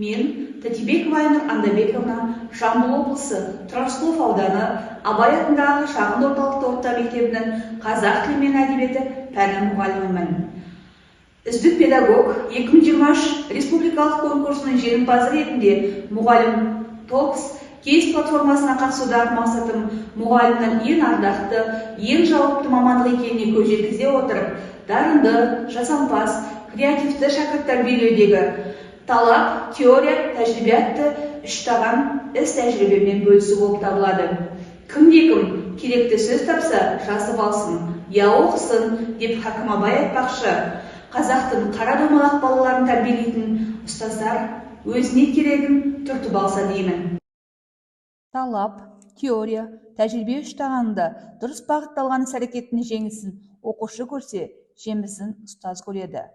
Мен, Татибекова Айнұр Андабековна, Жамбыл облысы, Тұрарқұлов ауданы, Абай атындағы шағын орталықты орта мектебінің қазақ тілі мен әдебиеті пәні мұғалімімін. Үздік педагог 2023 республикалық конкурсының жеңімпазы ретінде Мұғалім Talks кейс платформасына қатысудағы мақсатым мұғалімнің ең ардақты, ең жауапты мамандық екеніне көз жеткізе отырып, дарынды, жасампаз, креативті шәкірт тәрбиелеудегі талап, теория, тәжірибе атты үштаған іс тәжірибемен бөлісу болып табылады. Кімде-кім керекті сөз тапса, жазып алсын, я оқысын деп хакім Абай айтпақшы, қазақтың қара домалақ балаларын тәрбиелейтін ұстаздар өзіне керегін түртіп алса деймін. Талап, теория, тәжірибе үштағанында дұрыс бағытталған іс-әрекеттің жеңісін оқушы көрсе, жемісін ұстаз көреді.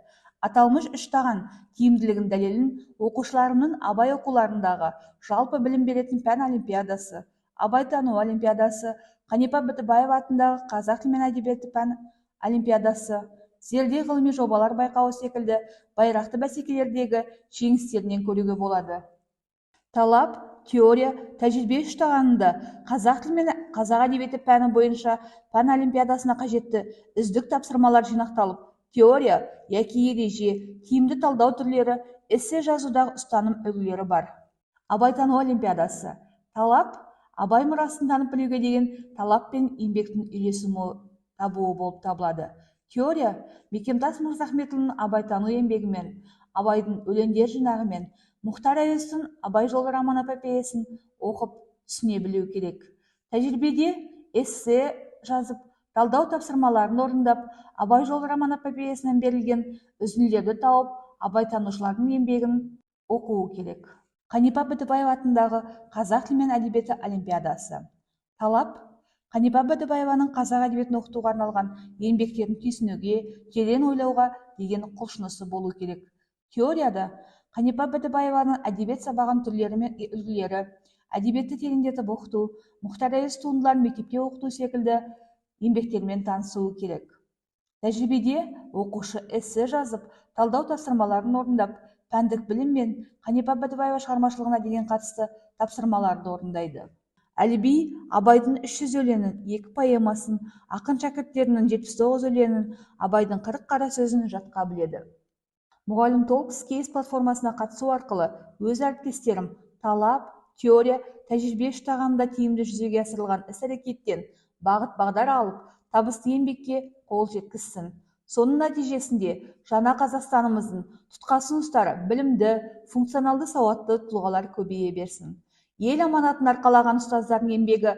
Аталмыш үштаған тиімділігінің дәлелін оқушыларымның Абай оқуларындағы жалпы білім беретін пән олимпиадасы, Абайтану олимпиадасы, Қанипа Бітібаева атындағы қазақ тілі мен әдебиеті пән олимпиадасы, Зерде ғылыми жобалар байқауы секілді байрақты бәсекелердегі жеңістерінен көруге болады. Талап, теория, тәжірибе үштағанында қазақ тілі мен қазақ әдебиеті пәні бойынша пән олимпиадасына қажетті үздік тапсырмалар жинақталып, теория яки ереже, тиімді талдау түрлері, эссе жазудағы ұстаным үлгілері бар. Абайтану олимпиадасы. Талап: Абай мұрасын танып білуге деген талап пен еңбектің үйлесім табуы болып табылады. Теория: Мекемтас Мырзахметұлының Абайтану еңбегімен, Абайдың өлеңдер жинағымен, Мұхтар Әуезовтің «Абай жолы» роман эпопеясын оқып, түсіне білу керек. Тәжірибеде эссе жазып, талдау тапсырмаларын орындап, «Абай жолы» роман эпопеясынан берілген үзінділерді тауып, абайтанушылардың еңбегін оқуы керек. Қанипа Бітібаева атындағы қазақ тілі мен әдебиеті олимпиадасы. Талап: Қанипа Бітібаеваның қазақ әдебиетін оқытуға арналған еңбектерін түйсінуге, терең ойлауға деген құлшынысы болу керек. Теорияда Қанипа Бітібаеваның әдебиет сабағының түрлері мен үлгілері, әдебиетті тереңдетіп оқыту, Мұхтар Әуезов туындыларын мектепте оқыту секілді еңбектермен танысуы керек. Тәжірибеде оқушы эссе жазып, талдау тапсырмаларын орындап, пәндік білім мен Қанипа Бітібаева шығармашылығына деген қатысты тапсырмаларды орындайды. Әліби Абайдың 300 өлеңін, екі поэмасын, ақын шәкірттерінің 79 өлеңін, Абайдың 40 қара сөзін жатқа біледі. Мұғалім Talks кейс платформасына қатысу арқылы өз әріптестерім талап, теория, тәжірибе үштағанында тиімді жүзеге асырылған іс-әрекеттен бағыт-бағдар алып, табысты еңбекке қол жеткізсін. Соның нәтижесінде жаңа Қазақстанымыздың тұтқасын ұстар білімді, функционалды сауатты тұлғалар көбейе берсін. Ел аманатын арқалаған ұстаздардың еңбегі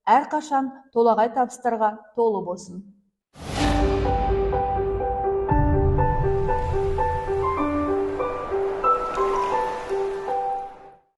әрқашан толағай табыстарға толы болсын.